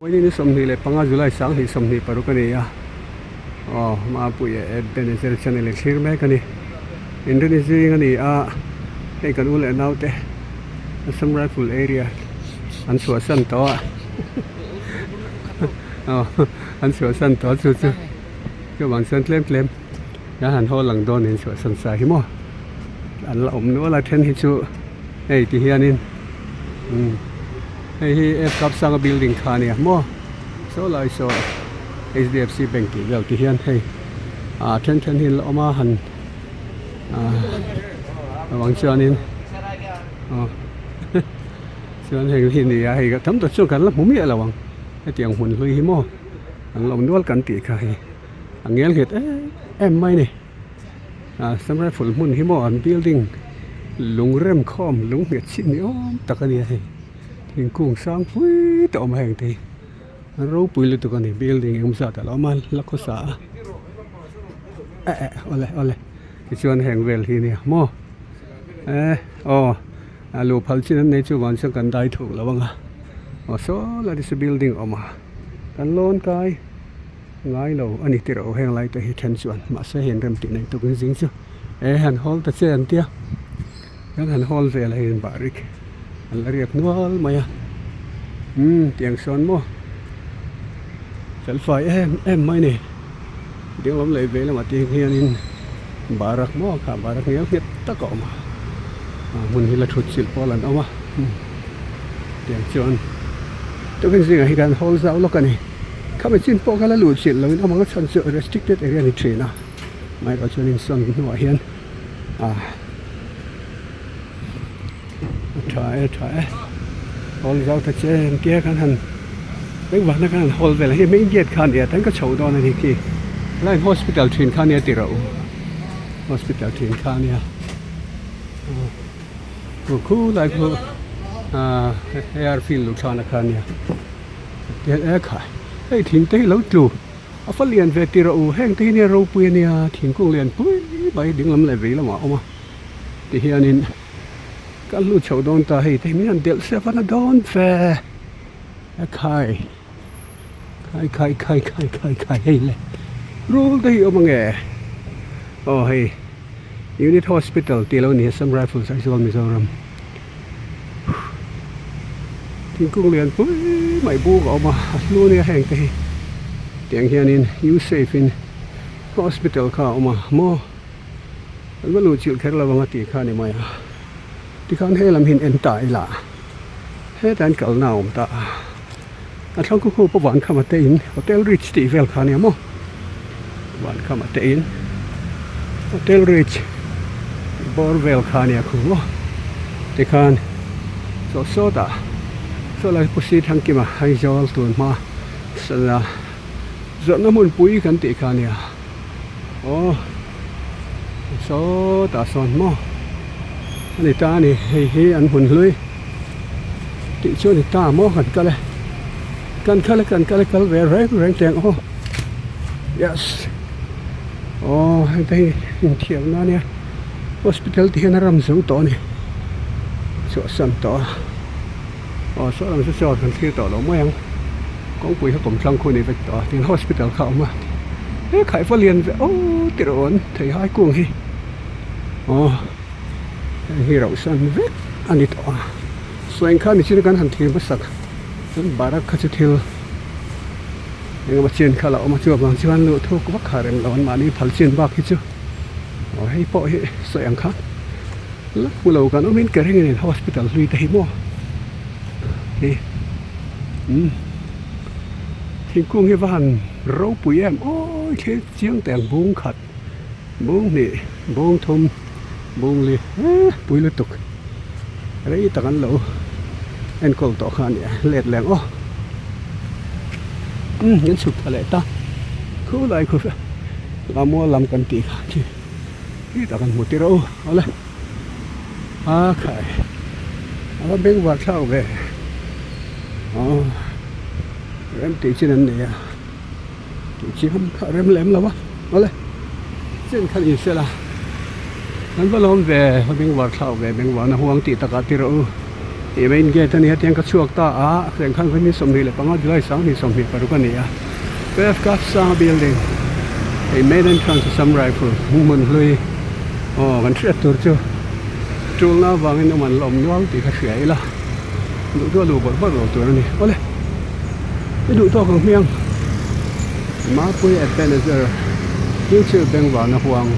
Vawiin ni 25 July 2026 a ni a, aw Mapuia Ebenezer channel in thlir mek a ni. Inrini zing a ni a, hei kan u leh naute Assam Rifle area an chhuahsan tawh a, aw an chhuahsan tawh a chu chu chuvang chuan tlem tlem kan han haw lang dawn in chhuahsan sa hi maw an la awm nual a then hi chu hei ti hianin umm. Hei hi F Cup Sanga building kha a nia maw saw lai saw HDFC bank tih vel ti hian hei ah then then hi an la awm a han ah avang chuanin aw chuan heng hi a ni a hei tam tak chuan kan la hmu miah lo ang hetiang hmun hlui hi maw an la awm nual kan tih kha hei a ngel nghet em em mai a ni ah Assam Rifle hmun hi maw an building lung rem khawm lung nghet chhin ni awm tak a ni a hei. Thingkung sang pui te awm a heng te hi a ropui lutuk a ni building eng zat a lo awm a la khawsa a eh eh awle awle tichuan heng vel hi ania maw eh aw a luh phal chin an nei chu vang chuan kan dai thuk lo ang a aw saw lai te chu building a awm a kan lawn kai ngai lo a ni tiraw heng lai te hi then chuan mahse hei an rem tih nei tuk in zing chu eh han hawl ta che an tia. Kan han hawl vel a hei barik an la riak nual mai a umm tiang sawn maw felfai em em mai a ni dinglam leh vei lamah te hianin barak maw kha barak ngel nghet tak a awm a ah hmun hi la thut chilh pawl an awm a tiang chuan tukin zingah hi kan hawl zau lawk a ni khami chin pawh kha la luh chilh loin awm ang a chhan chu restricted area a ni thin a amaherawhchu chuan insawn hnuah hian. A tha e tha e hawl zau ta che an tia khan han engvahna khan han hawl vel a hei main gate kha a nia tan ka chho dawn a ni khi line hospital thin kha a nia tih reuh hospital thin kha a nia khu khu lai khu ah airfield luh thlakna kha a nia tihian e khai hei thing te hi lo tlu. A fa lian ve tirh a u heng te hi nia ropui a nia thingkung lian pui mai dinglam leh vei lamah a awm a tihianin kan hlu chhoh dawn ta hei te hi min han delh se a va na dawn ve a khai khai khai khai khai khai khai hei le rul te hi awm ange aw hei unit hospital tih alo ni a Assam Rifles Aizawl Mizoram. Thingkung lian pui mai buk a awm a a hlu ania heng te hi tiang hianin usafe in hospital kha a awm a maw an va luh chilh kher lo ang a tih kha a ni mai a tikhan helam hi an en ta ila hetah hian kalna a awm ta a a thlang khaw khaw pawh vankhama te in hotel rich tih vel kha ania maw vankhama te in hotel rich bawr vel kha ania khu maw tikhan saw sawtah saw lai pu si thangkima Aizawl tun hma sana zawrhna hmunpui kan tih kha ania aw sawtah sawn maw a ni ta a ni hei hi an hmun hlui tih chu a ni ta maw kan kal e kan kal e kan kal e kal ve reng reng teh ang aw yes aw hei te hi inthiamna ania hospital te hian a ram zo tawh a ni chhuahsan tawh a aw saw lam chu chaw kan thlir tawh lo mai ang kawngpui kha kawmthlang khu a ni vek tawh a tin hospital kha a awm a he khaihva lian ve aw ti rawh an thei hai kung hi aw. Heng hi rauhsan vek a ni tawh a saw kha michina kan han thlir hmasak chuan barak kha chu thil engemaw chen kha la awm a chuvang chuan luh thuk vak kha rem lo an mahni phal chin bak hi chu aw hei pawh hi sawi ang khan la hmu lo kan awmin ka ring a ni hospital hlui te hi maw hi umm thingkung hi va han ropui em awi thil chiang teh ang bung khat bung hnih bung thum. Bawngli eh pui lutuk rei tak an lo enkawl tawh kha a nia let leng aw umm kan chhuk thla leh ta khulai khu lammual lam kan tih kha khi khi tak an hmu tir a u awle a khai a va bengvar thlak ve aw rem tih chin an nei a tih chi ham kha rem lem lo a awle chen khan insel a an va lawm ve bengvar thlak ve bengvarna huang tih takah ti rawh u. Ih main gate a nia tiang ka chhuak ta a thleng khan ni 25 July 2026 a ni a PF Kapsanga building hei main entrance Assam Rifle hmun hlui aw kan hriat tur chu tulna avangin awm an la awm nual tih ka hria ila duh duh a luh bawrh bawrh lo tur a ni awle i duh tawk ang hmiang Mapui Ebenezer YouTube bengvana huang.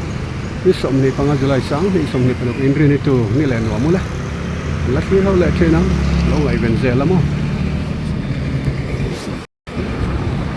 Ni 25 July 2026 inrin hi tu ni leh nuam ule. An la thlir ho leh thin ang, lo ngaihven zel a maw?